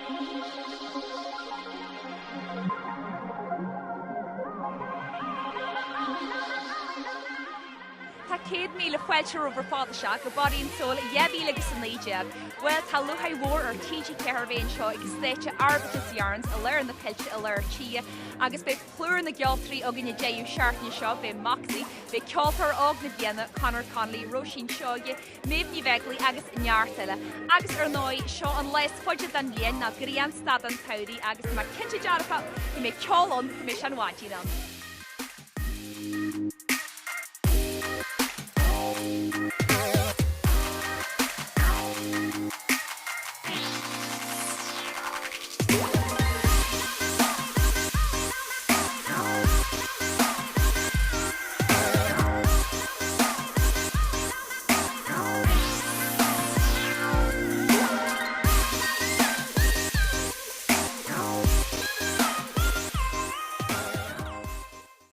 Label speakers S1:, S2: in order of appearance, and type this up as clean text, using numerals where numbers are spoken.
S1: Tá 100,000 fáilte romhaibh ar fad isteach go Body and Soul 2019. Bhuel, tá lúcháir mhór ar TG4 a bheith anseo ag stáitse Arbutus Yarns i lár na coillte i lár tíre agus beidh plúr na gceoltóirí againn an deireadh seachtaine seo, beidh Moxie, beidh Ceoltóir Óg na Bliana, Conor Connolly, Róisín Seoige, Méabh Ní Bheaglaoich agus neart eile. Agus ar ndóigh, seo an lá is faide den bhliain, nó grianstad an tsamhraidh agus tá mé cinnte dearfach go mbeidh ceol ann go mbeidh sé an mhaidin ann.